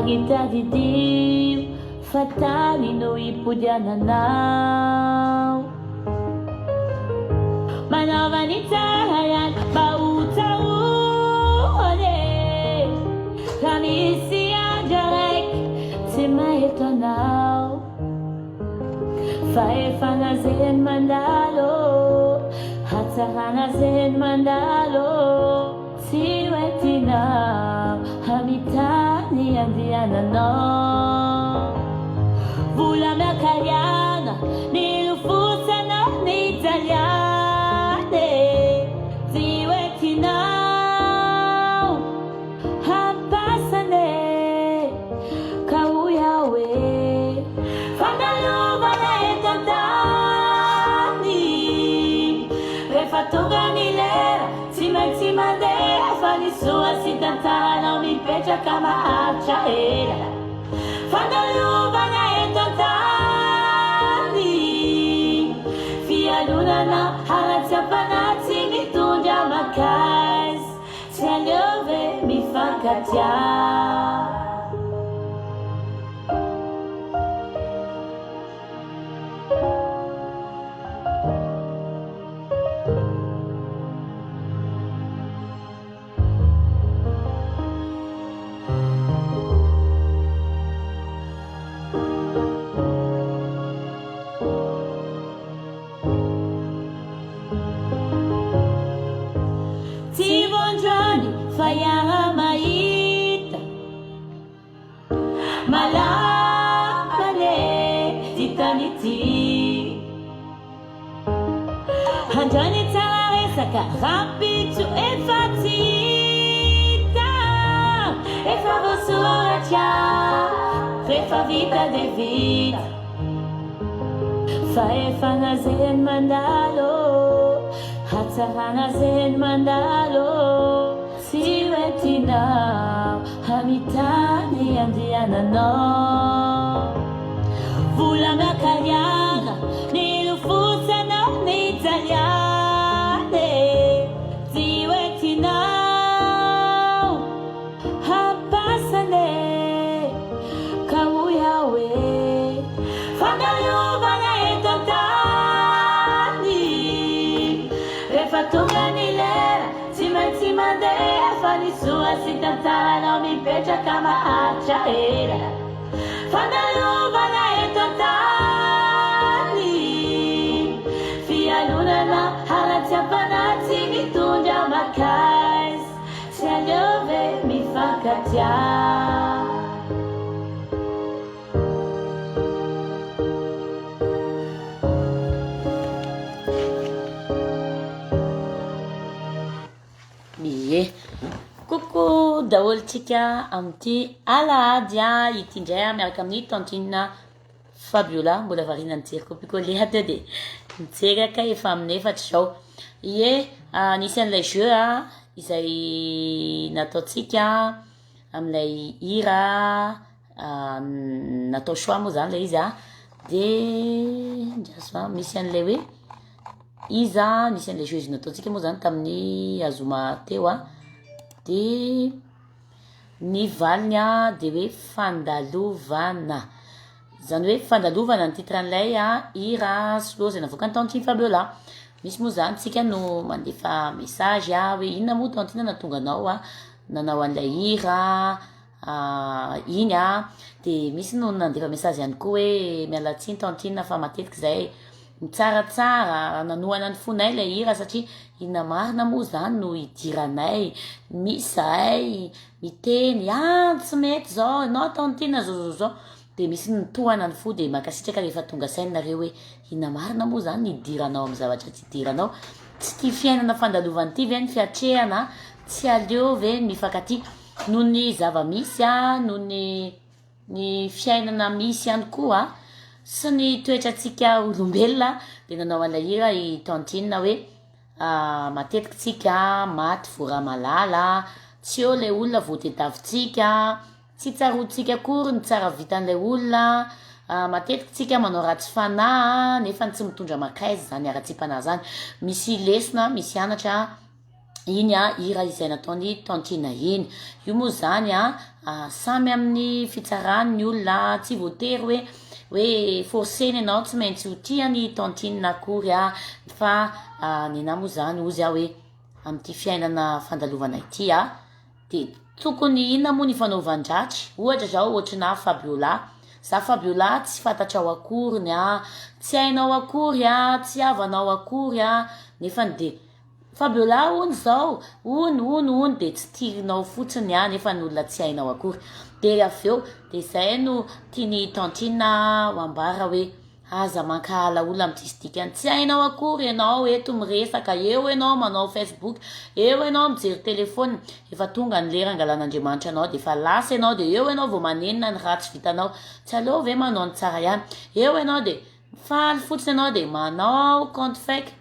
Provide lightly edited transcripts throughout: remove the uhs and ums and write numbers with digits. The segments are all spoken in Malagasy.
Ary tadidio fa tany no hipodiananao. Manaova ny tsara ihany mba ho tsaroana e. Raha misy andro araiky tsy mahita anao. Fahefana zegny mandalo, hatsarana zegny mandalo, tsy hoentinao hamita ny andehananao. Vola miakariana, nilofosana nijaliana e, tsy hoentinao. Hampasana e! Ka hoy aho hoe, Fandalovana eto an-tany Rehefa tonga ny lera, tsy maintsy mandeha Fa ny soa sy tantaranao mipetraka maharitra ela Fandalovana eto an-tany Fialonana, haratsiam-panahy tsy mitondra mankaiza Tsy aleo ve mifankatia? Tsy vao androany fa iaraha-mahita Malama anie ty tany ity Androany tsara resaka rahampitso efa tsy hita Efa voasoratra rehefa vita dia vita Fahefana zegny mandalo Hatsarana zegny mandalo Tsy hoentinao hamita ny andehananao Vola miakariana Nilofosana nijaliana e Tsy hoentinao Hampasana e, ka hoy aho hoe, Fandalovana eto an-tany Rehefa tonga ny lera, tsy maintsy mandeha Fa ny soa sy tantaranao mipetraka maharitra ela Fandalovana eto an-tany Fialonana, haratsiam-panahy tsy mitondra mankaiza Tsy aleo ve mifankatia? Ie. Coucou daholo tsika amin'ity alahady ity indray miaraka amin'ny tantine Fabiola mbola variana nijery copie coller teo dia nijery aho kay efa amin'ny efatra izao. Ie, nisy an'ilay jeu izay nataontsika amin'ilay hira natao choix moa izany ilay izy an, dia andraso an, misy an'ilay hoe iza, nisy an'ilay jeu nataontsika moa izany tamin'ny zoma teo an, dia Ny valiny dia hoe fandalovana. Izany hoe fandalovana ny titre an'ilay hira solo izay navoakan'i Tantine Fabiola. Misy moa izany tsika no mandefa message hoe inona moa Tantine nahatonga anao nanao an'ilay hira iny an. Dia misy no nandefa message ihany koa hoe miala tsiny Tantine fa matetika izay Mitsaratsara, nanohana ny fonay ilay hira satria inona marina moa izany no idiranay, misy zahay miteny ah tsy mety izao, ianao tantine zao zao zao, dia misy mitohana ny fo dia mankasitraka rehefa tonga saina nareo hoe inona marina moa izany no idiranao amin'ny zavatra tsy idiranao, tsy ity fiainana fandalovana ity ve ny fiatrehana, tsy aleo ve ny mifankatia noho ny zava-misy noho ny. ny fiainana misy ihany koa sy ny toetrantsika olombelona dia nanao an'ilay hira i Tantine hoe matetika tsika maty voaramalala, tsy eo ilay olona vao tediavintsika, tsy tsaroantsika akory ny tsara vitan'ilay olona, matetika tsika manao ratsy fanahy nefa tsy mitondra mankaiza izany haratsiam-panahy izany, misy lesona misy anatra. Iny a hira izay nataon'i Tantine iny. Io moa zany a samy amin'ny fitsarany ny olona, tsy voatery hoe hoe forcer-na ianao tsy maintsy ho tia an'i Tantine akory a, fa nenah moa zany hozy aho hoe amin'ity fiainana fandalovana ity a, de tokony inona moa ny fanaovan-dratsy, ohatra zao ohatrinà Fabiola, za Fabiola tsy fantatrao akoriny a, tsy hainao akory a, tsy havanao akory a, nefany de Fabiola hono zao, hono hono hono de tsy tianao fotsiny an, nefa ny olona tsy hainao akory. De avy eo de zay no tian'i tantine ho ambara hoe aza mankahala olona am tsisy dikany, tsy hainao akory ianao eto miresaka, eo ianao manao facebook, eo ianao mijery telephone, efa tonga ny lera angalan'Andriamanitra anao de efa lasa ianao de eo ianao vao manenina ny ratsy vitanao, tsy aleo ve manao ny tsara ihany, eo ianao de faly fotsiny ianao de manao compte fake.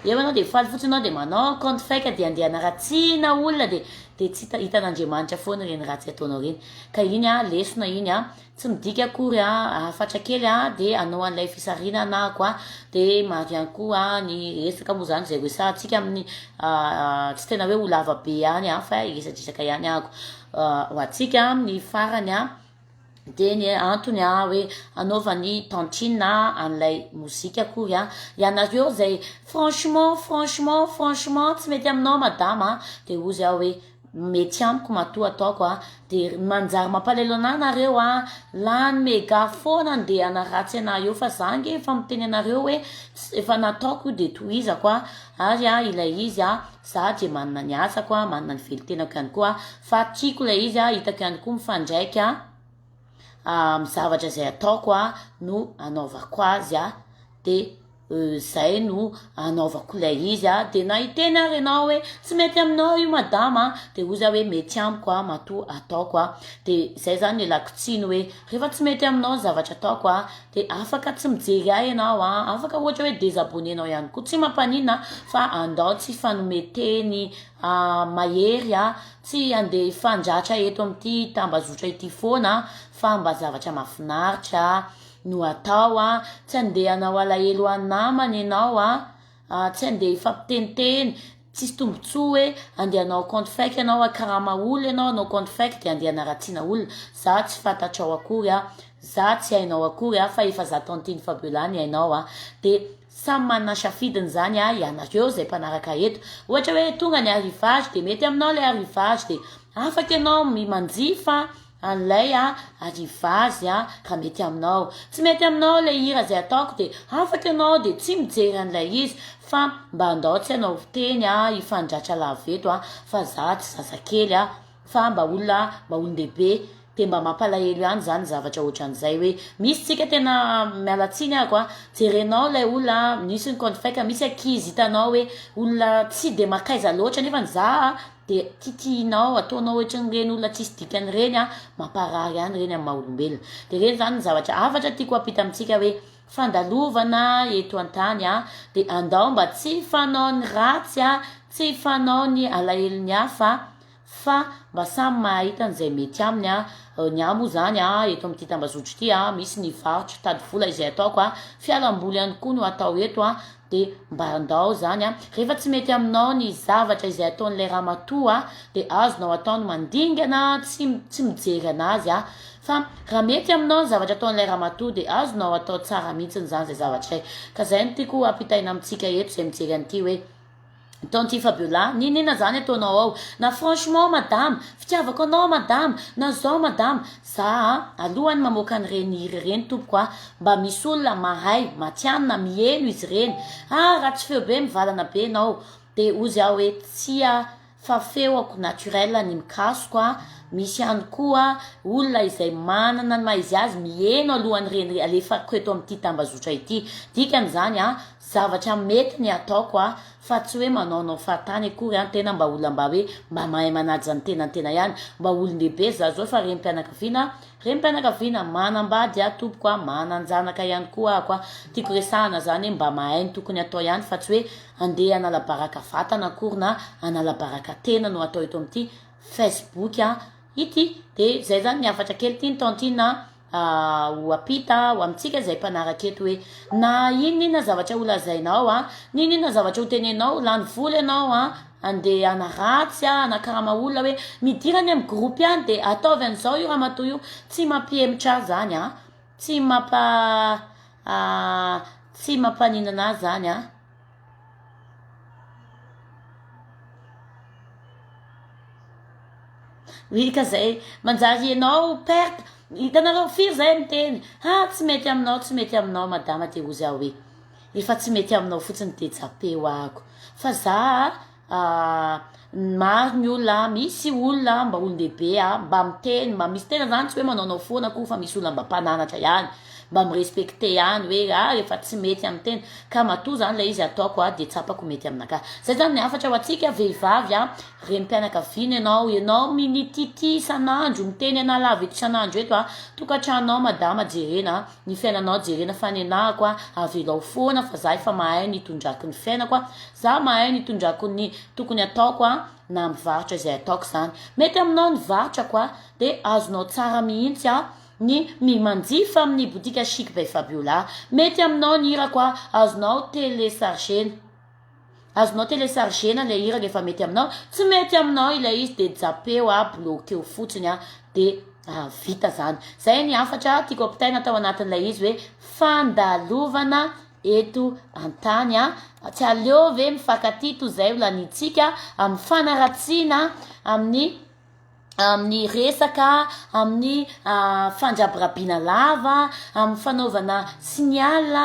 Eo ianao dia faly fotsiny ianao dia manao compte fake dia andeha hanaratsiana olona dia dia tsy hita hitan'Andriamanitra foana ireny ratsy ataonao ireny. Ka iny an, lesona iny an, tsy midika akory an, hafatra kely an, dia hanao an'ilay fisarihana anahako an, dia maro ihany koa ny resaka moa izany izay resahantsika amin'ny tsy tena hoe ho lava be ihany an, fa hiresadresaka ihany ahako ho antsika amin'ny farany an. Dia ny antony a hoe anaovan'i tantine an'ilay mozika akory a, ianareo izay franchement franchement franchement tsy mety aminao madama a, dia hozy aho hoe mety amiko matoa ataoko a, dia manjary mampalahelo anah nareo a, lany mega foana andeha hanaratsy anah eo fa za ange efa miteny anareo hoe efa nataoko io dia tohizako a, ary a ilay izy a Za dia manana ny asako a, manana ny velon-tenako ihany koa fa tiako ilay izy a, hitako ihany koa mifandraika amin'ny zavatra izay ataoko a no anaovako azy a, de zay no anaovako ilay izy a, de na hiteny ary ianao hoe tsy mety aminao io madama a, de hoy za hoe mety amiko a matoa ataoko a, de zay zany no ialako tsiny hoe rehefa tsy mety aminao ny zavatra ataoko a, De afaka tsy mijery ahy ianao an, afaka ohatra hoe desabonner-nao ihany koa, tsy mampaninona fa andao tsy hifanome teny mahery an, tsy handeha hifandratra eto amin'ity tambazotra ity foana fa mba zavatra mahafinaritra no atao an, tsy handeha hanao alahelo ho an'ny namana ianao an, tsy handeha hifampiteniteny, Tsisy tombotsoa hoe andeha hanao compte fake ianao hakarama olona ianao hanao compte fake dia andeha hanaratsiana olona, za tsy fantatrao akory a, za tsy hainao akory a, fa efa za tantine Fabiola ny hainao a, dia samy manana ny safidiny zany a ianareo zay mpanaraka eto, ohatra hoe tonga ny arrivage dia mety aminao ilay arrivage dia afaka ianao manjifa an'ilay a arrivage a ka mety aminao. Tsy mety aminao ilay hira izay ataoko dia afaka ianao dia tsy mijery an'ilay izy fa mba andao tsy hanao fiteny a hifandratra lava eto a fa za tsy zazakely a fa mba olona mba olon-dehibe dia mba mampalahelo ihany izany zavatra ohatran'izay hoe misy tsika tena miala tsiny ako a jerenao ilay olona misy ny compte fake misy ankizy hitanao hoe olona tsy dia makaiza loatra nefa ny za Dia titihinao, ataonao ohatran'ireny olona tsisy dikany ireny an, mamparary ihany ireny amin'ny maha olombelona. Dia ireny izany ny zavatra hafatra tiako hampita amintsika hoe fandalovana eto an-tany an, dia andao mba tsy hifanao ny ratsy an, tsy hifanao ny alahelon'ny hafa fa mba samy mahahita an'izay mety aminy an. Ny ahy moa izany an, eto amin'ity tambazotra ity an, misy ny varotra tady vola izay ataoko an, fialamboly ihany koa no atao eto an, Dia mba andao izany an! Rehefa tsy mety aminao ny zavatra izay ataon'ilay ramatoa dia azonao atao ny mandingana tsy tsy mijery anazy an! Fa raha mety aminao ny zavatra ataon'ilay ramatoa dia azonao atao tsara mihitsiny izany izay zavatra izay. Ka izay no tiako ampitaina amintsika eto izay mijery an'ity hoe. Tonti Fabiola, n'inon'inona zany ataonao ao, na franchement madama, fitiavako anao madama, na zao madama, za a, alohan'ny mamoaka an'ireny hira ireny tompoko a, mba misy olona mahay, matihanina, miheno izy ireny, ah ratsy feo be, mivalana be enao, de hozy aho hoe tsia fa feoko naturel ny mikasoka a, misy ihany koa olona izay manana ny maha izy azy miheno alohan'ireny alefako eto amin'ity tambazotra ity, dikan'izany a, Zavatra mety ny ataoko a, fa tsy hoe manaonao fahatany akory an, tena mba olona mba hoe mba mahay manaja ny tenantena ihany, mba olon-dehibe za zao fa renim-pianakaviana, renim-pianakaviana, manambady aho tompoko a, manan-janaka ihany koa ahako a, tiako resahana zany hoe mba mahay ny tokony atao ihany fa tsy hoe andeha hanala baraka vatana akory na hanala baraka tena no atao eto amin'ity facebook ity, de zay zany ny hafatra kely tian'i tantine a. ho ampita ho amintsika izay mpanaraka eto hoe na inona inona zavatra ho lazainao a, n'inona inona zavatra ho tenenao, lany vola ianao a, andeha hanaratsy a, hanakarama olona hoe midira any amin'ny groupe any dia ataovy an'izao io ramatoa io, tsy mampihemotra ahy zany a, tsy mampa tsy mampaninona ahy zany a. Oui ka zay, manjary ianao perte, hitanareo firy zay miteny, ha tsy mety aminao tsy mety aminao madama dia hozy aho hoe efa tsy mety aminao fotsiny dia japeo ahako fa za maro ny olona misy olona mba olon-dehibe mba miteny mba misy tena zany tsy hoe manaonao foana akory fa misy olona mba mpananatra ihany mba mi-respecter ihany hoe ah efa tsy mety amin'ny tena ka matoa zany ilay izy ataoko ah dia tsapako mety aminakahy. Zay zany ny hafatra ho antsika vehivavy ah, renim-pianakaviana ianao, ianao minitity isan'andro, miteny anah lava eto isan'andro eto ah, tokantranonao madama jerena, ny fiainanao jerena fa ny anahako ah avelao foana fa za efa mahay ny hitondrako ny fiainako ah, za mahay ny hitondrako ny tokony ataoko ah na mivarotra izay ataoko zany. Mety aminao ny varotrako ah dia azonao tsara mihitsy ah Ny mi manjifa amin'ny botika Chic by Fabiola. Mety aminao ny hirako a, azonao telechargena. Azonao telechargena ilay hira rehefa mety aminao. Tsy mety aminao ilay izy dia japeo a, bloqueo fotsiny a, dia vita zany. Zay ny hafatra tiako ampitaina tao anatin'ilay izy hoe fandalovana eto an-tany a. Tsy aleo ve mifankatia toy izay ho laniantsika amin'ny fanaratsiana amin'ny amin'ny resaka, amin'ny fandrabirabiana lava, amin'ny fanaovana signal,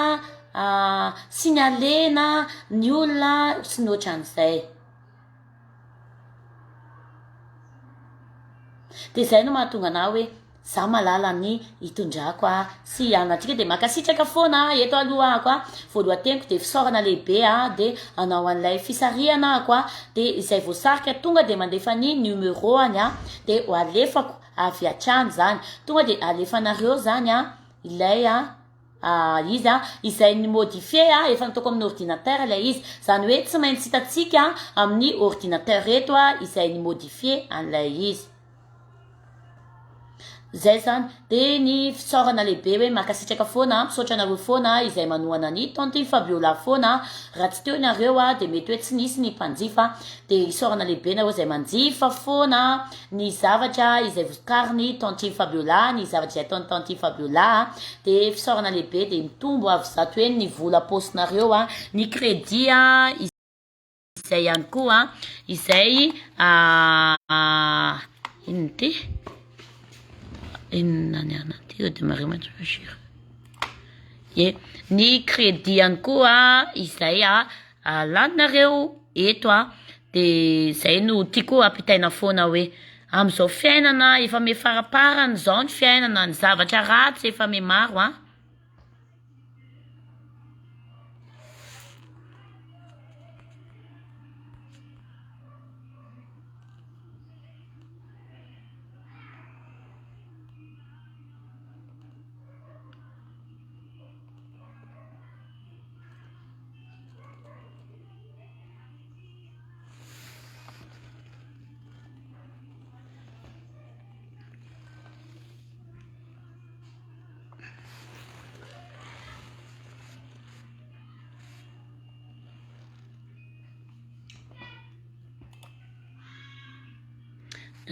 signalena ny olona sy ny ohatran'izay. Dia izay no mahatonga anah hoe Za malala ny hitondrako a sy anantsika de mankasitraka foana a eto aloha ahako a voalohan-teniko de fisaorana lehibe a de anao an'ilay fisarihana ahako a de izay voasarika tonga de mandefa ny numero any a de ho alefako avy hatrany zany tonga de alefanareo zany a ilay a izy a izay ny modifier a efa nataoko amin'ny ordinateur ilay izy zany hoe tsy maintsy hitantsika amin'ny ordinateur eto a izay ny modifier an'ilay izy. Zay zany, de ny fisaorana lehibe hoe mankasitraka foana, misaotra anareo foana izay manohana ny tantine Fabiola foana, raha tsy teo nareo de mety hoe tsy nisy ny mpanjifa, de isaorana lehibe nareo izay manjifa foana ny zavatra izay vokarin'ny tantine Fabiola, ny zavatra izay ataon'ny tantine Fabiola, de fisaorana lehibe de mitombo avo zato heny ny vola paosinareo, ny crédit. Izay ihany koa izay inona ity? Inona ny anarany ity? Redémarrer maintenant. Ie, ny crédit ihany koa izay laninareo eto de izay no tiako ampitaina foana hoe amin'izao fiainana efa miafaraparany izao ny fiainana, ny zavatra ratsy efa mihamaro an.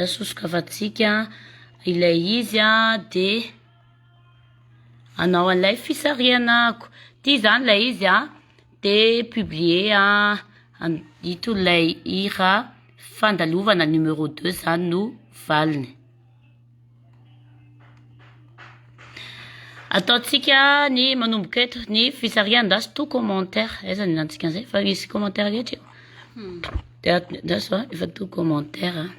Sosokavantsika ilay izy dia hanao an'ilay fisarihana ako. Ity izany ilay izy dia publier ito ilay hira fandalovana numéro deux izany no valiny. Ataontsika ny manomboka eto ny fisarihana andraso tout commentaire aiza ny antsika an'izay fa misy commentaire rehetra eo de andraso a efa tout commentaire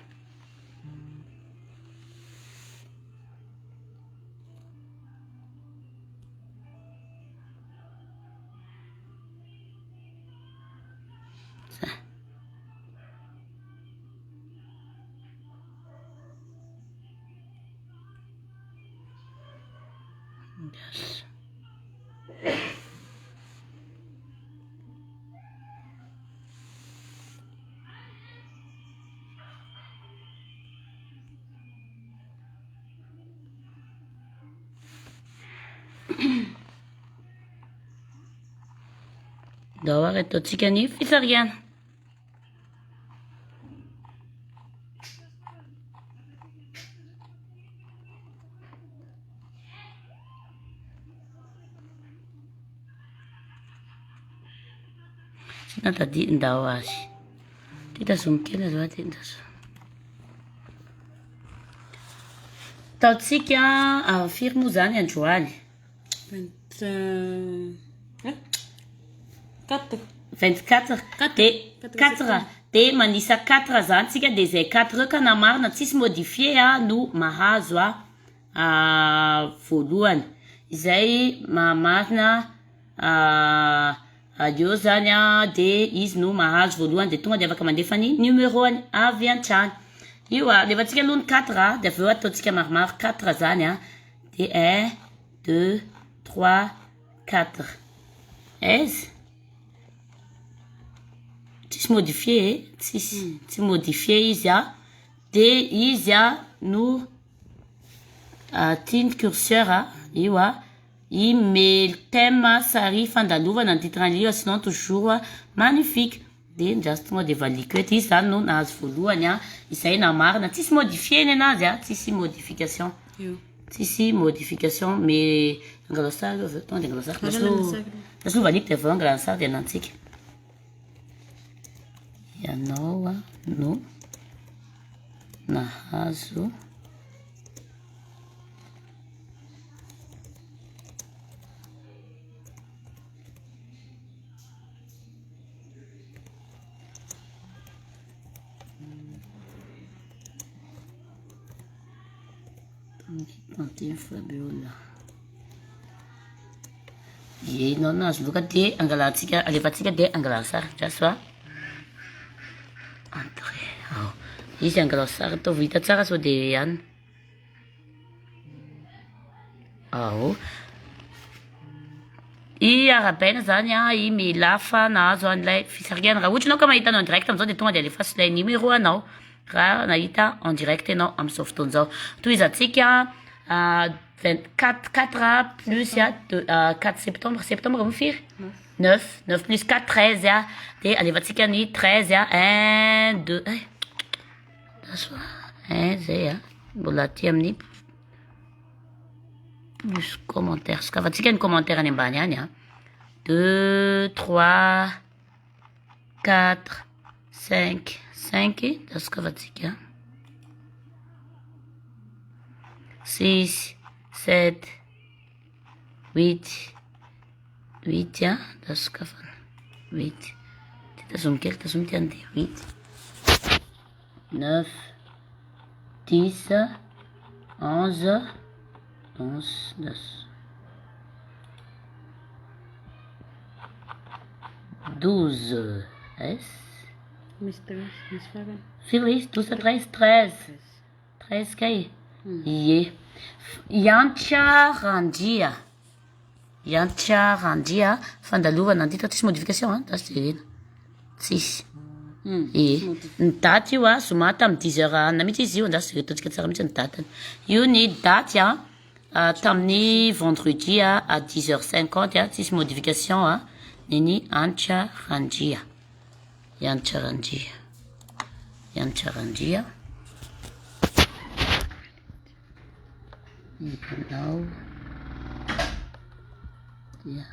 Yes. Ndao ary ataontsika ny fisarihana. Tsy natadidy ndao azy. Ty tazomy kely azafady ty. Ataontsika firy moa zany androany? 24. 24 de 4 de manisa 4 zany tsika de zay 4 eo ka na marina tsisy modifié a no mahazo a voalohany izay mahamarina eo zany a de izy no mahazo voalohany de tonga de afaka mandefa ny numéro-ny avy an-trany io a alefantsika aloha ny 4 de avy eo ataontsika maromaro 4 zany a de 1 2 3 4 aiza tsisy modifié tsisy tsy modifié izy a de izy a no ty ny curseur a io a email thème sary fandalovana ny titre an'io sinon toujours magnifique de ndrasy tonga de valiko eto izy zany no nahazo voalohany a izay namarina tsisy modifié ny anazy a tsisy modification tsisy modification mais angalao sary io tonga de angalao sary lasy lo valiko de avy eo angalana sary de anantsika ianao a no nahazo Tantine Fabiola ie ianao nahazo loka de angalantsika alefantsika de angalana sary ndraso a entrée ao izy angalao sary ataovy hita tsara sao de any ao i arabaina zany a i milafa nahazo an'ilay fisarihana raha ohatra anao ka mahita anao en direct amizao de tonga de alefaso ilay numéro anao raha nahita en direct ianao amizao fotoana zao tohizantsika 24 4 plus a 4 septembre septembre moa firy 9 9 plus 4 13 a de alefantsika ny 13 a 1 2 eh aso 1 zay a mbola aty amin'ny plus commentaire sokafantsika ny commentaire any ambany any a 2 3 4 5 5 da sokafantsika 6 7 8 8 a da sokafana 8 ty tazomy kely tazomy ty andeha 8 9 10 11 11 das 12 S Misy 13, misy farany. Firy izy 12 13 13 13 kay ie Iantra Randria Iantra Randria fandalovana ny titre tsisy modification a da jerena tsisy ie ny daty io a zoma tamin'ny 10 heures anina mihitsy izy io andraso jerena ataontsika tsara mihitsy ny datiny io ny daty a tamin'ny vendredi a à 10 heures 50 a tsisy modification a neny Antra Randria Iantra Randria Iantra Randria ianao dia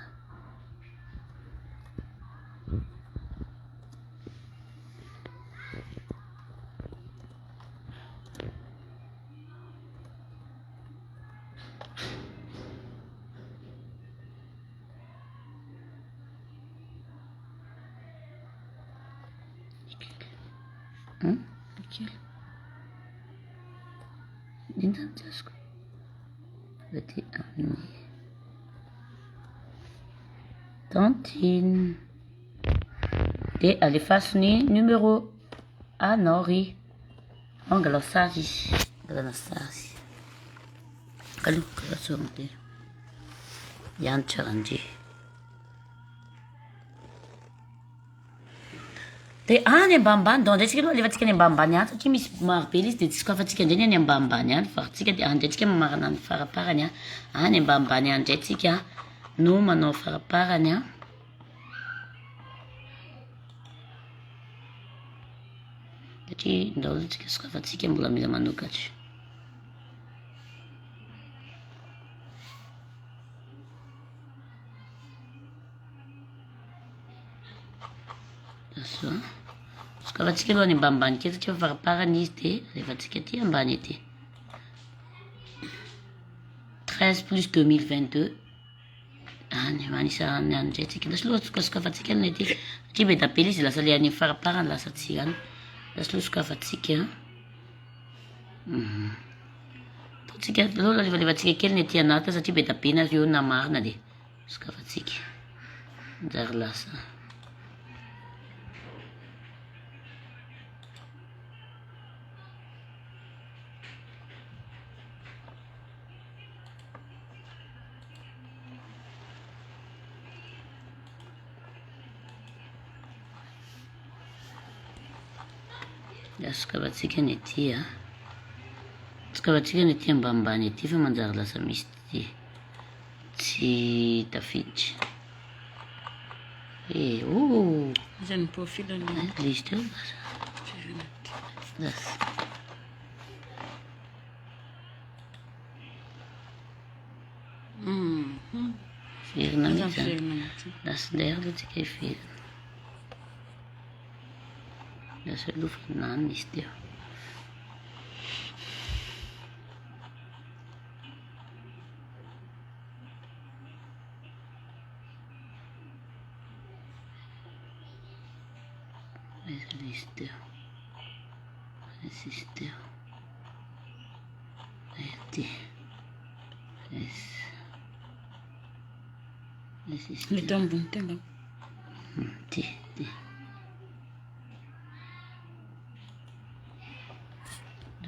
Kely. Ino zany tsy azoko aty amin'ny tantine de alefaso ny numéro anao ry angalao sary izy angalana sary aloha karaha de Iantra Randria de any ambanimbany donc andraitsika aloha alefantsika any ambanimbany any satria misy marobe le izy de tsy sokafantsika indray ny any ambanimbany any fa tsika de andraitsika mamarana ny faraparany a any ambanimbany any indray tsika no manao faraparany a satria ndao aloha tsika sokafantsika mbola mila manokatra. Andraso a. Sokafantsika aloha any ambanimbany kely satria faraparany izy dia alefantsika aty ambany aty. 13 plus 2022. Any, any isa any any indray tsika. Andraso aloha sokasokafantsika ny aty. Satria be da be ilay izy lasa le any faraparany lasa tsy any. Andraso aloha sokafantsika. Mhm. Ataontsika aloha alefalefantsika kely ny aty anaty satria be da be nareo na marina dia sokafantsika. Manjary lasa. Sokavantsika ny aty a. Sokavantsika ny aty ambanimbany aty fa manjary lasa misy ty tsy tafiditra. Eh, oh! Iza ny profil ny Le izy teo lasa. Lasa. Verina mihitsy zany. Lasa indray aloha tsika hiverina. Lasa aloha fa nany izy teo. Aiza ilay izy teo? Aiza izy teo? Ety. Aiza. Aiza izy Ilay teo? teo ambony teo angamba. Ty, ty.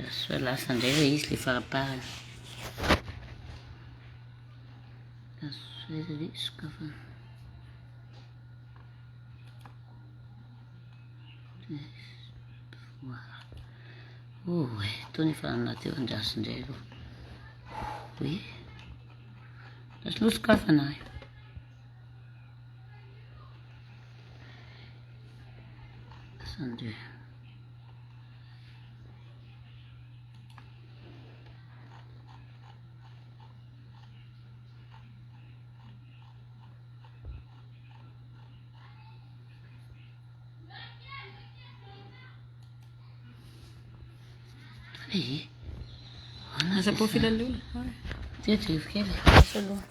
Lasa lasa indray ilay izy ilay faraparany. Lasa aiza ilay sokafana. Oay, tony efa anaty eo andraso indray aloha. Oy. Andraso aloha sokafana e. Lasa indray. Ee. Aza profil an'ilay olona. Ty jereo kely. Lasa aloha.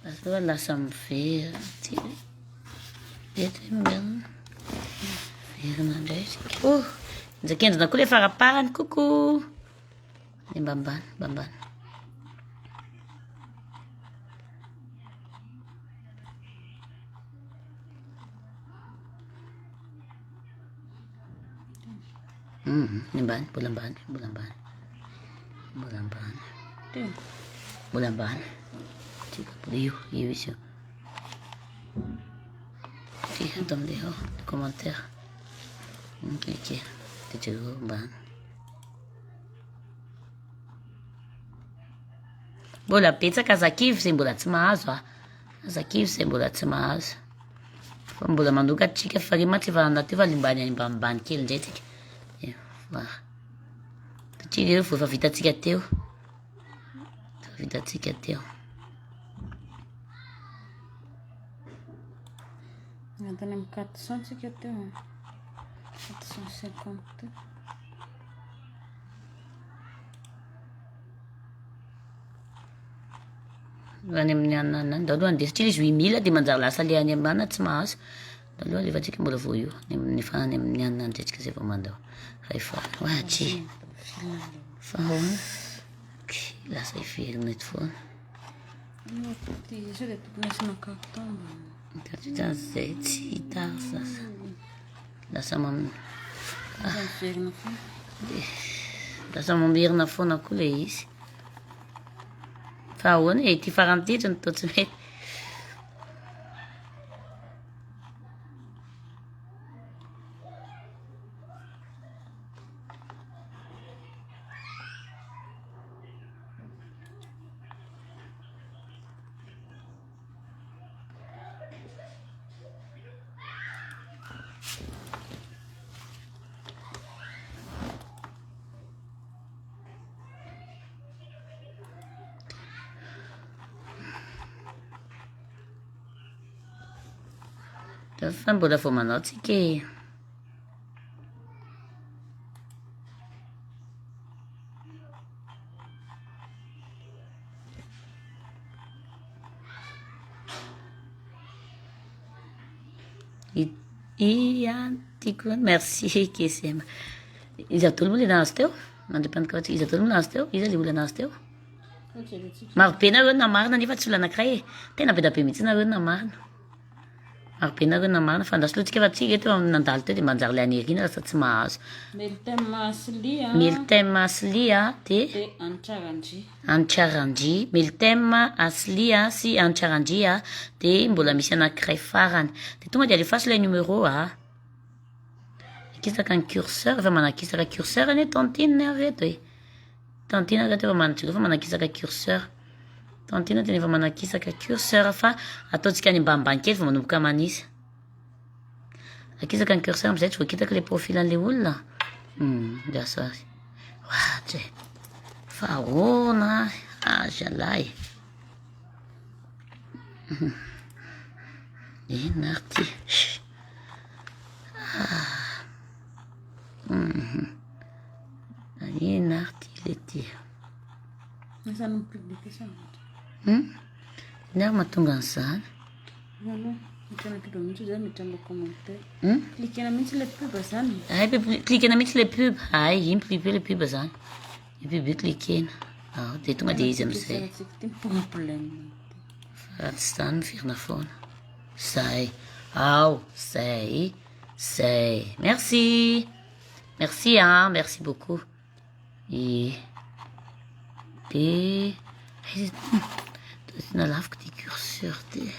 Lasa aloha lasa miverina. Ty. Eto ve miverina? Miverina indray isika. Oh, njakendrina koa ilay faraparany. Coucou. Ny mbambany, mbambany. Ny ambany, mbola ambany, mbola ambany. Mbola ambany. Mbola ambany. Tsika mbola io, io izy io. Ty ato amin'ilay ao, commentaire. Cliquer. Dia jereo ambany. Mbola betsaka aza kivy izay mbola tsy mahazo a. Aza kivy izay mbola tsy mahazo. Fa mbola mandoka tsika fa re mantsy efa anaty eo fa limbany any ambanimbany kely indray tsika. Efa. Satria ireo vao efa vitantsika teo. Efa vitantsika teo. Natany amin'ny 400 tsika teo. 450 teo. Any amin'ny anana, ndao aloha andeha satria izy 8000 dia manjary lasa le any ambana tsy mahazo. Ndao aloha alefantsika mbola vao io. Any amin'ny fa any amin'ny anana indray tsika zay vao mandao. Rehefa ohatry. Fa ahoana? Lasa hiverina eto foana. Sao dia tokony asiana carton mba. Carton zay tsy hita sasa. Lasa mam Lasa miverina foana. Lasa mamerina foana koa ilay izy. Fa ahoana e, ity farany ity no toa tsy mety. Fa mbola vao manao tsika e. Ia tiako merci KSM. Iza daholo moa le nahazo teo? Mandra-panokatra iza daholo moa nahazo teo? Iza le olona nahazo teo? Maro be nareo namarina nefa tsy olona anankiray e. Tena be dia be mihitsy nareo namarina. Maro be nareo namarina fa andraso aloha tsika fa tsika eto nandalo teo dia manjary le any aoriana lasa tsy mahazo. Meltem Asli a. Meltem Asli a dia Dia Anitrarandria. Anitrarandria. Meltem Asli a sy Anitrarandria dia mbola misy anankiray farany. Dia tonga dia alefaso ilay numéro a. Akisaka ny curseur, efa manakisaka curseur anie tantine ry reto e. Tantine ry reto efa manajika efa manakisaka curseur. Tantine tena efa manakisaka curseur fa ataontsika any ambanimbany kely vao manomboka manisa. Akisaka ny curseur amizay tsy voakitaka le profil an'le olona. Lasa ary. Ohatry e. Fa ahoana ary? Ah zalahy. Inona ary ty? Ah. Inona ary ty le ty? Asa no publication. Inona ary mahatonga an'izany? Cliquena pub mihitsy zany miditra amin'ny commentaire. Hmm? Cliquena mihitsy le pub zany. Ay, cliquena mihitsy le pub. Ay, iny pub le pub zany. Io pub io cliquena. Ah, dia tonga dia izy amin'izay. Ty problème. Fa tsy zany miverina foana. Zay. Ao, zay. Zay. Merci. Merci hein, merci beaucoup. E. De aiza ty? Tena laviko ty curseur ty.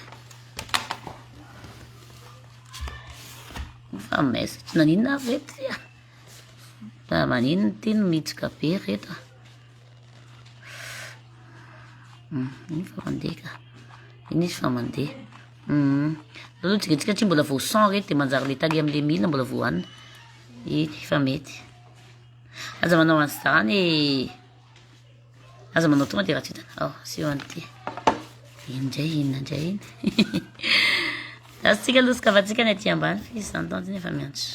Fa mesa tsy naninona ary reto ty a. Fa maninona ty no mihitsoka be reto a. Iny fa mandeha ka. Iny izy fa mandeha. Aloha tsika tsy mbola vao 100 reto de manjary le tary am'le mille mbola voahanina. Iny fa mety. Aza manao an'izany e. Aza manao tonga de raha tsy hitana. Ao, asio an'ity. Iny indray, inona indray iny. Azotsika aloha sokafantsika ny aty ambany fa izy izany tantiny efa miantso.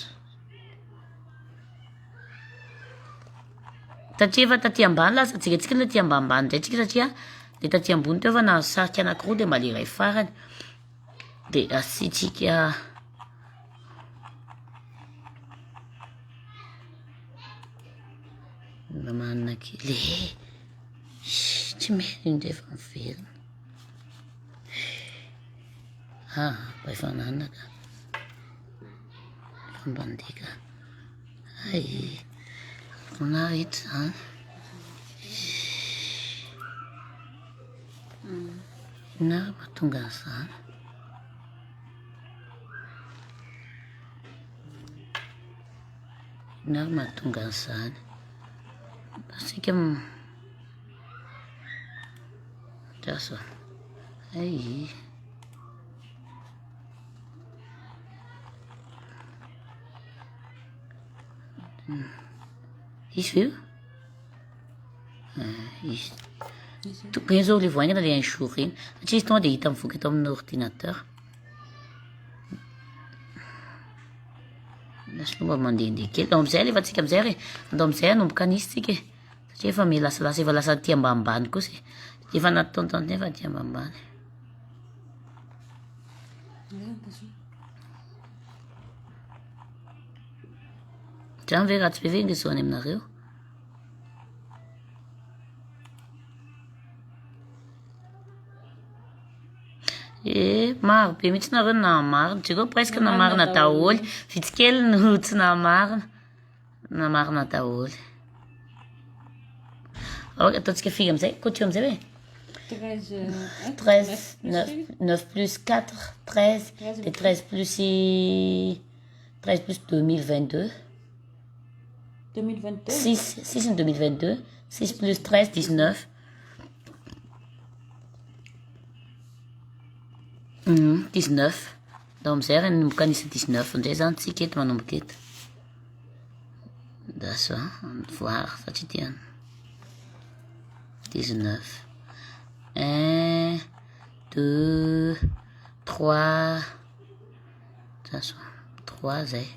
Satria efa taty ambany lasa jerentsika aloha aty ambanimbany indray tsika satria le taty ambony teo efa nahazo sarika anankiroa de mba le iray farany. De asiantsika mba manana kely e. Tsy mety indray fa miverina. Ah, mba efa nanana ka. Efa mba andeha ka. Ay, na eto zany. Inona ary mahatonga an'izany? Inona ary mahatonga an'izany? Asika Andraso. Ay. Izy ve io? Izy. Tokony zao le vao haingana le un jour iny. Satria izy tonga de hita mivoaka eto amin'ny ordinateur. Lasa aloha mba mandehandeha kely. Andao amizay alefantsika amizay re. Andao amizay hanomboka anisy tsika e. Satria efa milasalasa efa lasa aty ambanimbany kosa e. Efa nataontaony nefa aty ambanimbany. Zany ve ratsy be ve ny réseau any aminareo? Eh, maro be mihitsy nareo no nahamarina. Jereo presque namarina daholo. Vitsy kely no tsy nahamarina. Namarina daholo. Ok, ataontsika firy amizay? Kotio amizay hoe? 13 13, 9, 9 plus 4, 13, de 13 plus 13 plus 2022. 2022 6, 6 en 2022, 6 plus 13, 19. 19. Ndao amizay ary hanomboka anisa 19 indray zany tsika eto manomboka eto. Lasa voir satria ty an 19. 1, 2, 3, Andraso trois zay.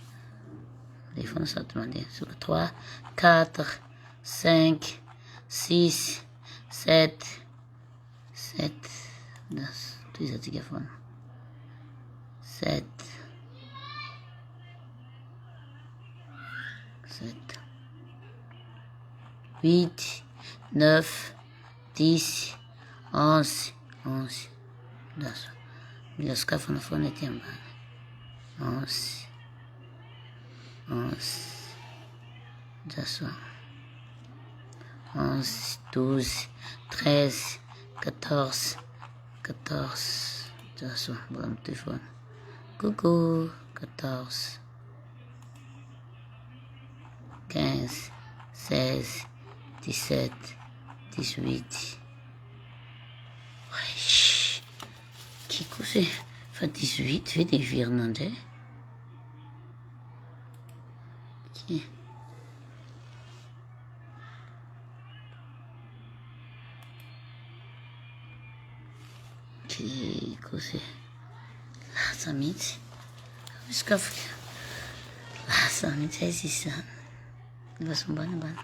Mandeha foana sady mandeha. Soka trois, quatre, cinq, six, sept, sept. Andraso, tohizantsika foana. Sept. Sept. Huit, neuf, dix, onze, onze. Andraso. Mila sokafana foana ety ambany. Onze, onze. Andraso. Onze, 12, 13, 14, 14. Andraso, mbola mitohy foana. Coucou, 14, 15, 16, 17, 18. Wesh, ty kosa e, fa 18 ve de hiverina indray? Ty. Ty kosa e, lasa mihitsy. Misokafika. Lasa mihitsy aiza izy zany. Efa sombana ambany.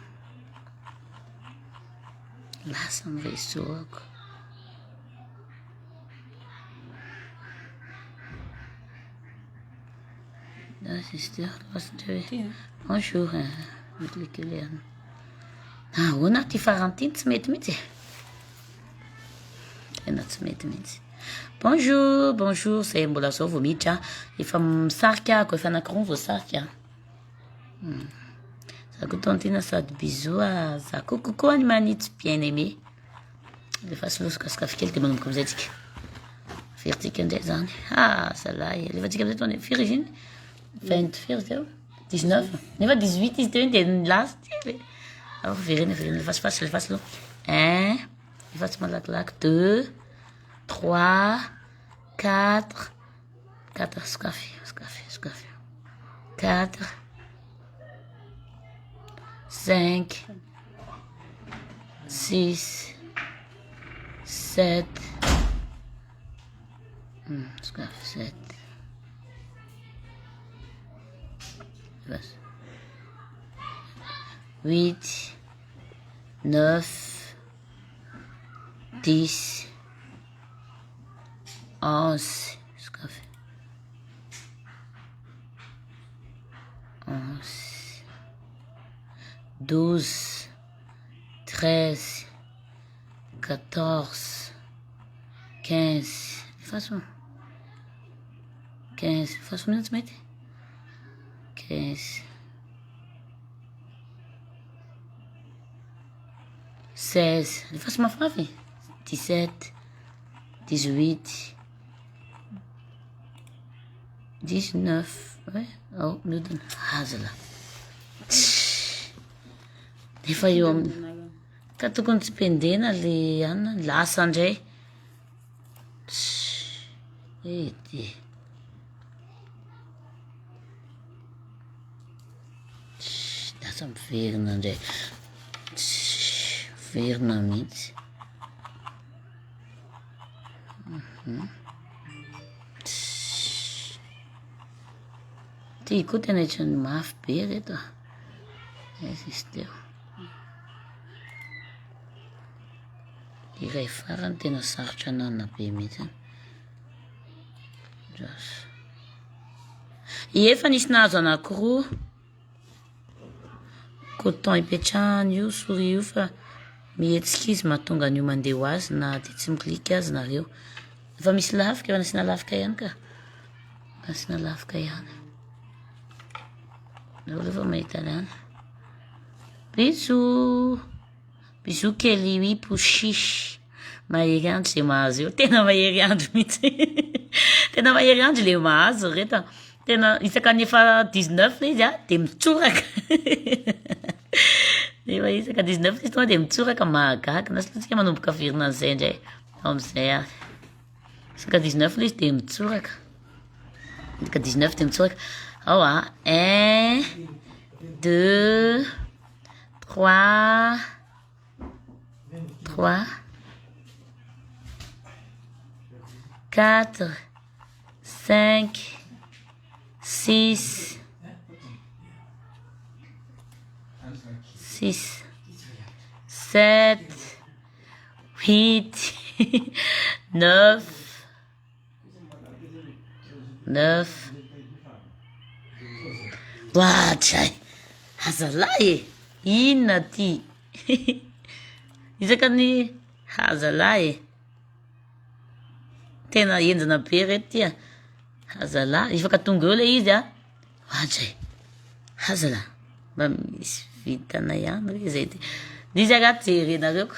Lasa ny réseau-ako. Lasa izy teo, lasa indray hoe bonjour, mi-cliquer any. Ahoana ty farany ty tsy mety mihitsy e? Tena tsy mety mihitsy. Bonjour, bonjour, zay mbola zao vao miditra. Efa misarika ako, efa anankiroa voasarika. Za koa tantine sady bisous a, za koa coucou any Manitsy bien aimé. Alefa solosokasoka kely de manomboka amizay tsika. Averintsika indray zany. Ah, zalahy, alefantsika amizay tonga de firy izy iny? 20 firy teo? 19. Nefa 18 izy teo iny de lasa ty. Averina, averina, alefasifasy, alefasy aloha. 1, efa tsy malakilaky. 2, 3, 4, 4, sokafy, sokafy, sokafy. 4, 5, 6, 7, sokafy, 7. 8, 9, 10, 11, sokafy. 11, 12, 13, 14, 15, façon 15, façon mihitsy mety? 15, 16, alefaso mafimafy, 17, 18, 19, ouais, ao miodina, aza lah. Efa eo amin'ny ka tokony tsy pendena le anona, lasa indray. Edy. Lasa miverina indray. Miverina mihitsy. Ty koa tena ohatran'ny mafy be reto a. Aiza izy teo? Iray farany tena sarotra ananana be mihitsy. Andraso. Efa nisy nahazo anankiroa. Coton ipetrahana io souris io fa mihetsika izy mahatonga an'io mandeha ho azy na dia tsy mi-clique azy nareo. Efa misy lafika, efa nasiana lafika ihany ka. Nasiana lafika ihany. Nareo aloha efa mahita ihany. Bisous. Bisous kely oui pouchy. Mahery andro zay mahazo eo. Tena mahery andro mihitsy. Tena mahery andro le mahazo ry reto a. Tena isaka ny efa 19 le izy a de mitsoraka. Efa isaka 19 le izy tonga de mitsoraka, mahagaga. Na tsika manomboka averina an'izay indray am'izay ary. Isaka 19 le izy de mitsoraka. Isaka 19 de mitsoraka. Ao a, 1, 2, 3, 3, 4, 5, Six. Six. Sept. Huit. Neuf. Neuf. Ohatray! Azalahy e! Inona ty? Isaka ny azalahy e! Tena henjana be reto ty a! Azalahy, efa ka tonga eo le izy a! Ohatray! Azalahy, mba misy vintana ihany re zay ty. Izy angaha jerenareo ko.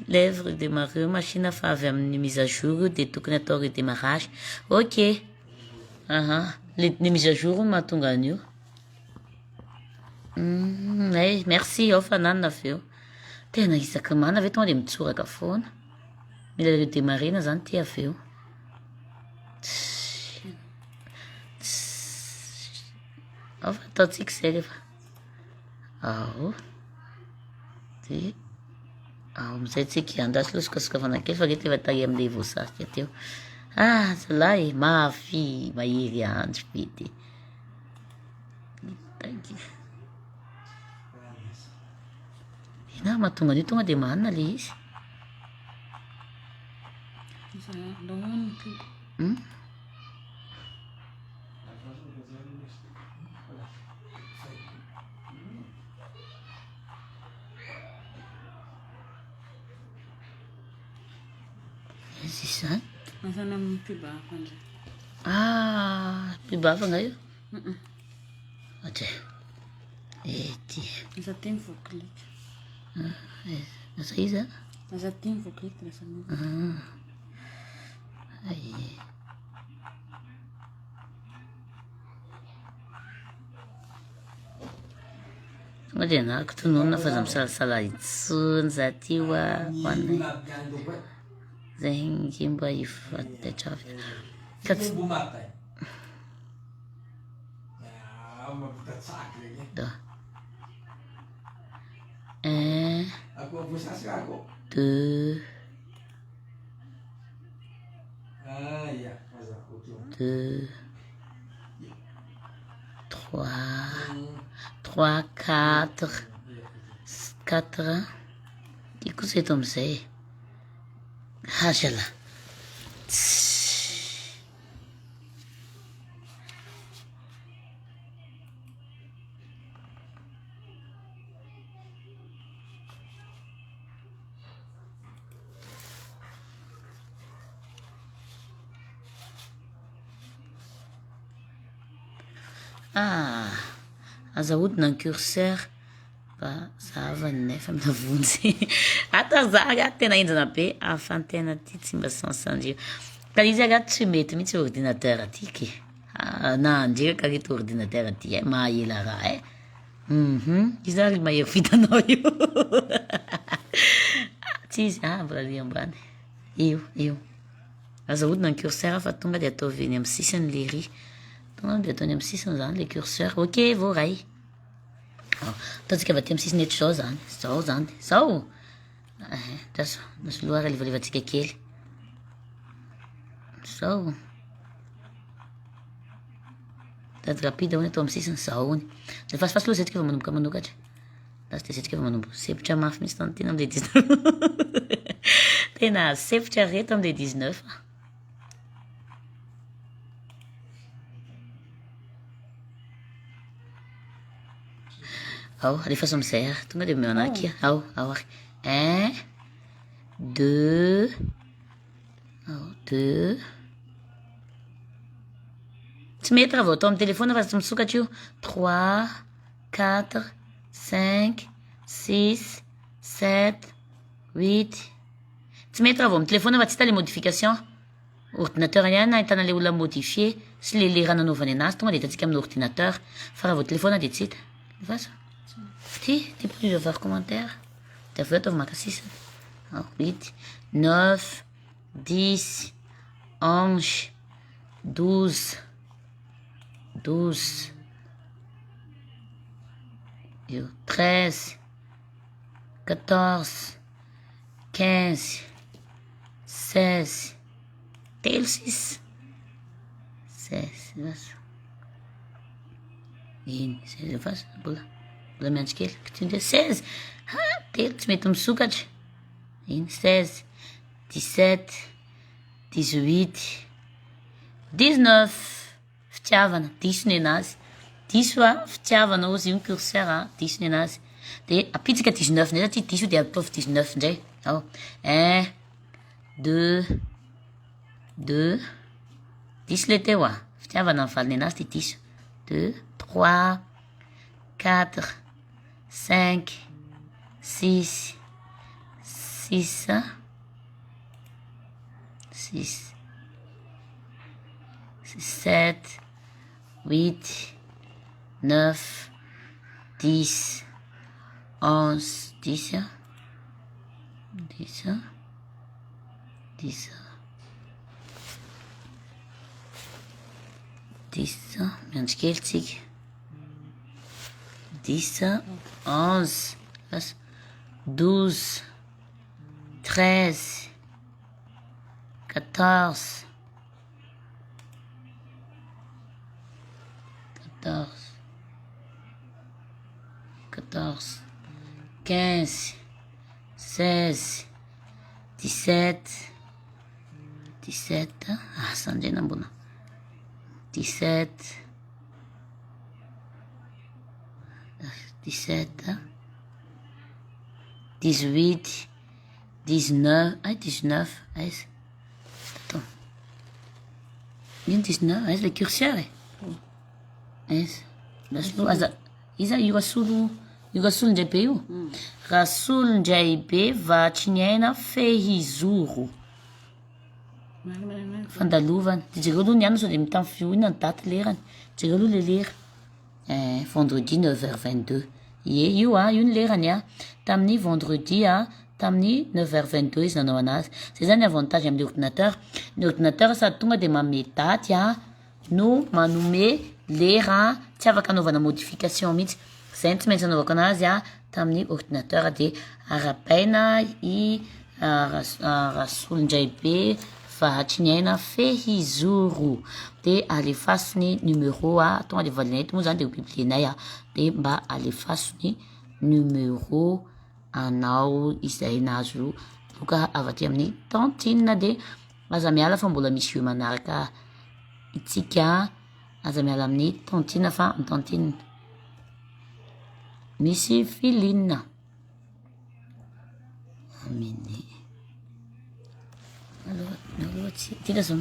Lève redémarrer machine fa avy amin'ny mise à jour io dia tokony atao redémarrage. Ok. Aha. Le, ny mise à jour no mahatonga an'io. Ay, merci ao fa nanina avy eo. Tena isaky ny manana ve tonga dia mitsoraka foana. Mila redémarrer-na zany ty avy eo. Ao fa ataontsika izay rehefa. Ao. Dia ao amin'izay tsika andraso aloha sokasokafana kely fa reto efa tary amin'ilay voasarika teo. Ah, zalahy e, mafy, mahery andro be ty. Taingy. Inona mahatonga an'io tonga dia manina ilay izy? Hmm? Iza izany? Lasa any amin'ny pub hafa indray. Ah, pub hafa nga io? Ohatra ety. Lasa ty ny voakilika. Ah, eh, lasa iza? Lasa ty ny voakilika lasa miova. Ah. Ay. Tonga dia anarako tononina fa aza misalasala intsony za ty hoa hoanay. Zay nge mba hifantatra avy. Ka tsy Da. Un, deux, deux, trois, trois, quatre, quatre. Ty kosa eto amizay e. Hazala. Ah, aza ahodina ny curseur fa zahava ny nefa mila vonjy. Ato ary za ary tena henjana be, ahafantegna ty tsy mba sans andreo. Ka izy ary tsy mety mihitsy ordinateur ty ke. Ah, na andreo ka reto ordinateur ty e, maha ela raha e. Iza ary mahery vitanao io? Tsy izy, ah, mbola ry ambany. Io, io. Aza ahodina ny curseur fa tonga dia ataovy eny amin'ny sisiny le ry. Tonga dia atao eny amin'ny sisiny zany le curseur. Ok, voaray. Ataontsika avy aty amin'ny sisiny eto izao zany. Zao zany. Zao. Andraso, andraso loha ary alevalevantsika kely. Zao. Tady rapide hono atao amin'ny sisiny, zao hono. Alefaso aloha zay tsika vao manomboka manokatra. Lasa dia zay tsika vao manomboka. Sempotra mafy mihitsy tany tena amin'ilay 19. Tena sempotra reto amin'ilay 19. Ao, alefaso amin'izay ary. Tonga dia omeo anah akia. Ao, ao ary. Un, deux, ao, deux. Tsy mety raha vao atao amin'ny telefona fa tsy misokatra io. Trois, quatre, cinq, six, sept, huit. Tsy mety raha vao amin'ny telefona fa tsy hita le modification. Ordinateur ihany ahitana le olona modifié sy le lera nanaovany anazy tonga dia hitantsika amin'ny ordinateur. Fa raha vao telefona dia tsy hita. Vaza. Ty, ty plus avoir commentaire. Dia avy eo ataovy maka sisiny. Ao, huit, neuf, dix, onze, douze, douze, io, 13, 14, 15, 16, telo sisa, 16, eny, 16 fa mbola mbola miantso kely, kitiho indray 16, ha telo tsy mety misokatra, eny 16, 17, 18, 19, fitiavana, diso nenazy, diso a, fitiavana ozy io ny curseur a, diso nenazy, de apitsika 19 ndray satria diso de ataovy 19 ndray, ao, un, deux, deux, diso le teo a, fitiavana ny valiny anazy de diso, deux, trois, quatre, cinq, six, six, six, sept, huit, neuf, dix, onze, dix, dix, dix, dix, miandry kely tsika, dix, onze, lasa douze, treize, quatorze, quatorze, quatorze, quinze, seize, dix-sept, dix-sept, asa ndray na mbola dix-sept, dix-sept, dix-huit, dix-neuf, ay dix-neuf, aiza? Attends. Ino dix-neuf? Aiza le curseur e? Aiza? Rasolo aza iza io Rasolo io Rasolondraibe io? Rasolondraibe Vahatriniaina Fehizoro. Fandalovana. De jereo aloha ny anona sao de mitafy fihoina ny daty lerany. Jereo aloha le lera. Eh, vendredi neuf heures vingt deux. Ie, io a, io ny lerany a. Tamin'ny vendredi a, tamin'ny neuf heures vingt deux izy nanao anazy. Zay zany avantage amin'ny ordinateur. Ny ordinateur sady tonga de manome daty a, no manome lera, tsy afaka anaovana modification mihitsy. Zay no tsy maintsy anaovako anazy a tamin'ny ordinateur de arahabaina i Rasolondraibe Vahatriniaina Fehizoro. De alefaso ny numéro a, tonga de valianay eto moa zany de ho publier-nay a, de mba alefaso ny numéro anao izay nahazo loka avy aty amin'ny tantine de aza miala fa mbola misy jeu manaraka itsika, aza miala amin'ny tantine fa amin'ny tantine misy filinina. Amin'ny aloha aloha tsy ty lazao.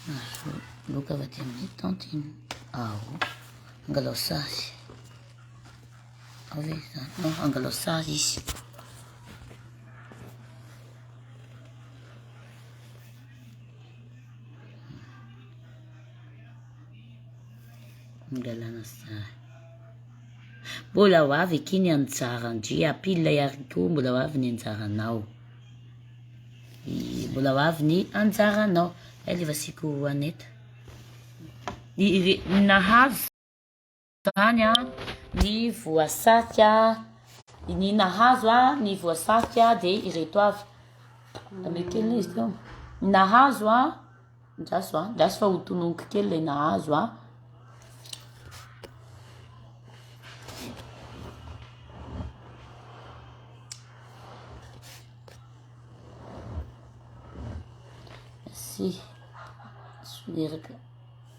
Azo loka avy aty amin'ny tantine. Ao, angalao sary. Ao ve zany? Non, angalao sary izy. Angalana sary. Mbola ho avy akia ny anjaran-dry, ampily ilay haricot, mbola ho avy ny anjaranao. Mbola ho avy ny anjaranao. Ay le vasiko aneta. Ny nahazo zany a, ny voasarika, ny nahazo a, ny voasarika de ireto avy. Ameo kely izy teo. Ny nahazo a, ndraso a, ndraso fa ho tononiko kely le nahazo a. Sy soleraka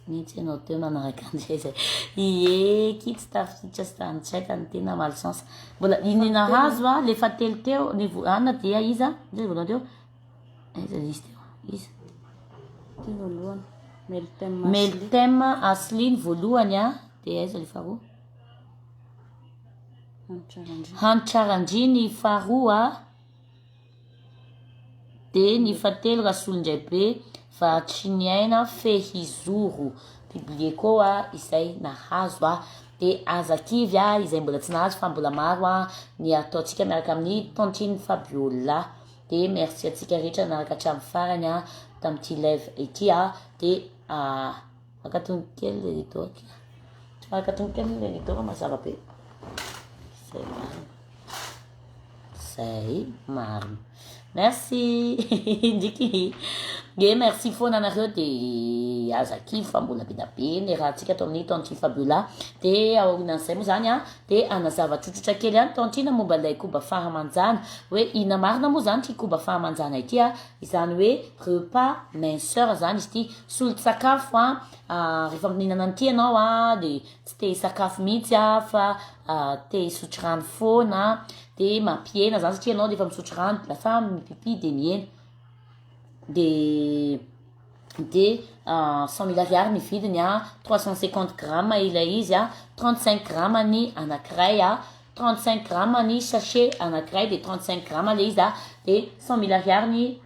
mihitsy ianao teo nanaraka an'izay zay. Ie, ki tsy tafiditra sy tany-tsaika ny tena malchance. Mbola ny nahazo a, le fahatelo teo, ny vo- anona dia iza? Iza ny voalohany teo? Aiza izy teo? Iza? Ty voalohany. Meltem Asli. Meltem Asli ny voalohany a, dia aiza le faharoa? Hanitrarandria ny faharoa dia ny fahatelo Rasolondraibe Vahatriniaina Fehizoro. Publier koa izay nahazo a. Dia aza kivy a izay mbola tsy nahazo fa mbola maro a ny ataontsika miaraka amin'ny Tantine Fabiola. Dia merci antsika rehetra nanaraka hatramin'ny farany a tamin'ity live ity a. Dia Akatony kely le rideau akia. Akatony kely le rideau fa mazava be. Zay marina. Zay marina. Merci ndriky. Ye merci foana anareo de aza kivy fa mbola be da be ny rahantsika ato amin'ny Tantine Fabiola. De aorianan'izay moa zany an de hanazava tsotsotra kely ihany Tantine momba ilay koba fahamanjana hoe inona marina moa zany ity koba fahamanjana ity an, izany hoe repas minceur zany izy ity, solon-tsakafo an, rehefa mihinana an'ity ianao an de tsy te hisakafo mihitsy an fa te hisotro rano foana de mampihena zany satria ianao rehefa misotro rano de lasa mipipi de mihena de de 100 mille ariary ny vidiny an, 350 grammes ilay izy an, 35 grammes ny anankiray an, 35 grammes ny sachet anankiray de 35 grammes le izy an, de 100 mille ariary ny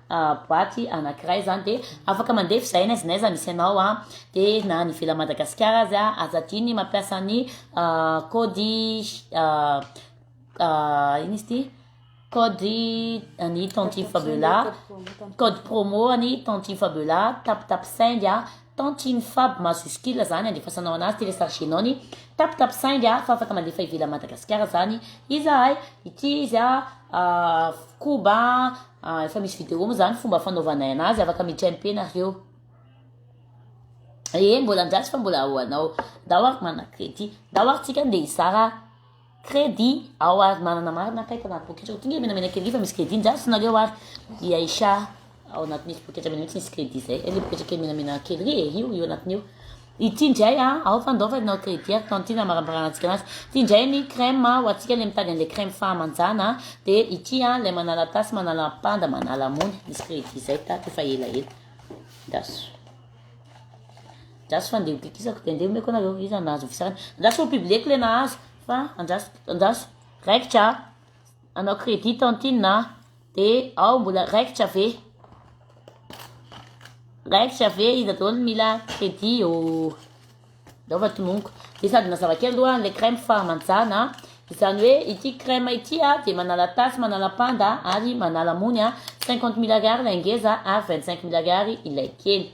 boaty anankiray zany de afaka mandefa izahay n'aiza n'aiza misy anao an, de na any ivelan'i Madagasikara aza aza adino ny mampiasa ny code ino izy ity code an'i Tantine Fabiola, code promo an'i Tantine Fabiola, tap tap send a, Tantine Fab majuscule zany andefasanao anazy, téléchargenao ny tap tap send a, fa afaka mandefa ivelan'i Madagasikara zany izahay. Ity izy a, koba efa misy vidéo moa zany fomba fanaovanay anazy, afaka miditra MP nareo. E mbola andraso fa mbola ho anao. Ndao ary manana crédit. Ndao ary tsika ndeha hizara crédit. Ao ary manana marina kay tanaty poketra. Tonga e menamena kely fa misy crédit ndraso nareo ary i Aïcha ao anatin'isy poketra mena mihitsy nisy crédit zay. Le poketra kely menamena kely ry e io io anatiny io. Ity indray a, ao fa ndao fa nao crédit ary tantine amarambaranantsika anazy. Ity indray ny crème ho antsika le mitady an'le crème fahamanjana de ity a le manala tasy, manala panda, manala mony. Misy crédit zay tato efa elaela. Andraso. Andraso fa andeha ho kikisako de andeha omeko anareo. Iza nahazo fisarana? Andraso ho publieko le nahazo fa andraso andraso. Raikitra anao crédit tantine de ao mbola raikitra ve? Raikitra ve iza daholo mila crédit ô? Ndao fa tononiko. De sady nazava kely aloha le crème fahamanjana. Izany hoe ity crème ity a de manala tasy, manala panda ary manala mony a. 50 mille ariary ilay ngeza ary 25 mille ariary ilay kely.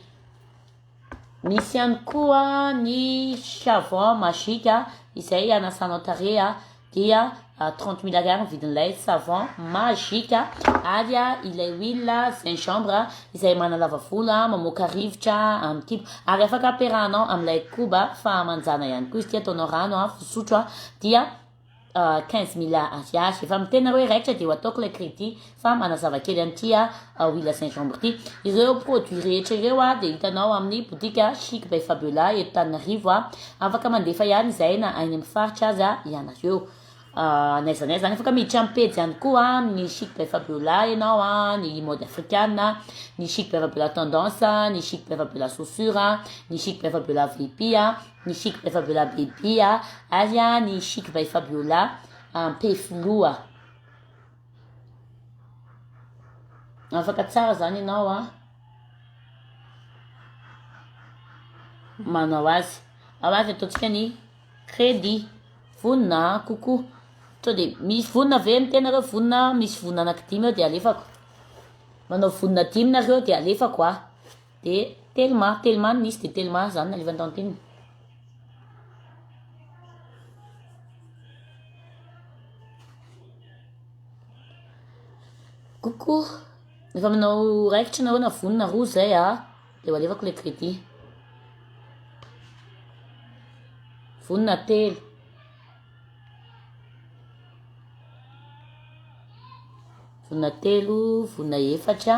Misy ihany koa ny savon magique izay anasanao tarehy a dia 30 mille ariary ny vidin'ilay savon magique ary ilay huile gingembre izay manalava volo mamoaka rivotra amin'ny kibo ary afaka ampiarahanao amin'ilay koba fahamanjana ihany koa izy ity ataonao rano fisotro dia 15 mille ariary. Efa miteny nareo hoe raikitra dia ho ataoko ilay crédit fa manazava kely an'ity huile gingembre ity. Ireo produit rehetra ireo dia hitanao amin'ny boutique Chic by Fabiola eto Tananarivo. Afaka mandefa ihany izay na any amin'ny faritra aza ianareo. N'aiza n'aiza zany afaka miditra amin'ny pejy ihany koa ny Chic by Fabiola ianao, ny mode africaine, ny Chic by Fabiola tendance, ny Chic by Fabiola chaussure, ny Chic by Fabiola VIP, ny Chic by Fabiola baby ary ny Chic by Fabiola Ampefiloha. Afaka tsara zany ianao a manao azy. Ao azy ataontsika ny crédit. Vonona kokoa. Sao dia misy vonona ve ny tenareo? Vonona, misy vonona anankidimy eo dia alefako. Manao vonona dimy nareo dia alefako a. Dia telma, telma no nisy dia telma zany nalefan'i tantine. Coucou, efa manao raikitra nareo na vonona roa zay a, de ho alefako le crédit. Vonona telo. Vonona telo, vonona efatra,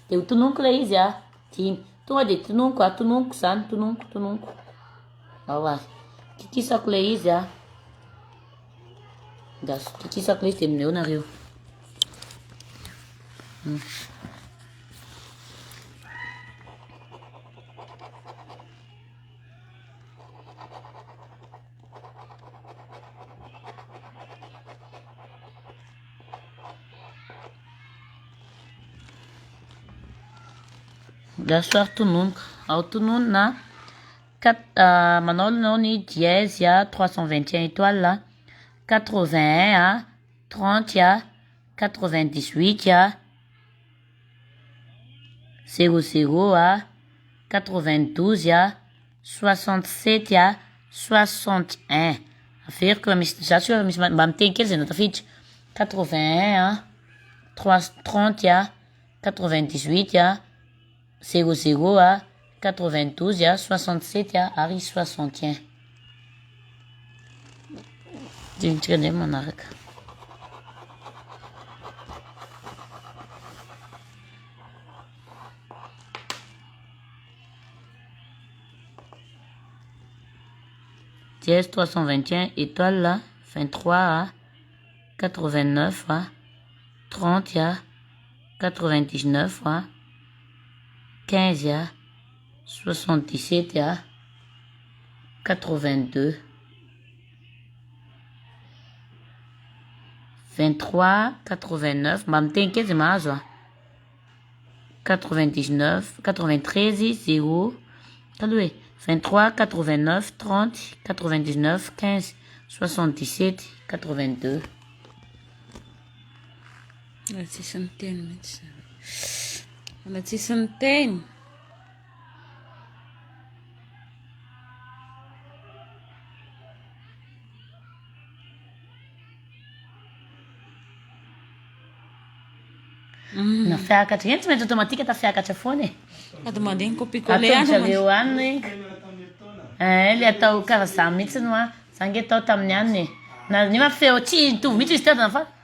de ho tononiko ilay izy a, dimy. Tonga de tononiko a, tononiko zany, tononiko, tononiko. Ao ary. Kikisako ilay izy a. Andraso, kikisako ilay izy de amin'eo nareo. Andraso ary tononiko. Ao tononina. Quatre, manao aloha ny dièse 321 étoile 81 30 98 00 92 67 61. Averiko raha misy, za tsy hoe misy mba miteny kely zay natafiditra. 81. trois 30 a, 98 a, 00 a, 92 a, 67 a ary 61. Jerentsika indray manaraka. Dièse 321 étoile 23 a 89 a 30 a 99 a 15 a 77 a 82 23 89 mba miteny kely zay mahazo a 99 93 0 kaloha e 23 89 30 99 15 77 82. Mbola tsisy niteny mihitsy zany. Mbola tsisy niteny. Na fiakatra eny tsy maintsy automatique tafiakatra foana e. Sady mandeha ny copie coller any. Ataon-dry zareo any. Eh, le atao karaha za mihitsy no a. Za nge tao tamin'ny anona e. Na nefa feo tsy nitovy mihitsy izy teo fa.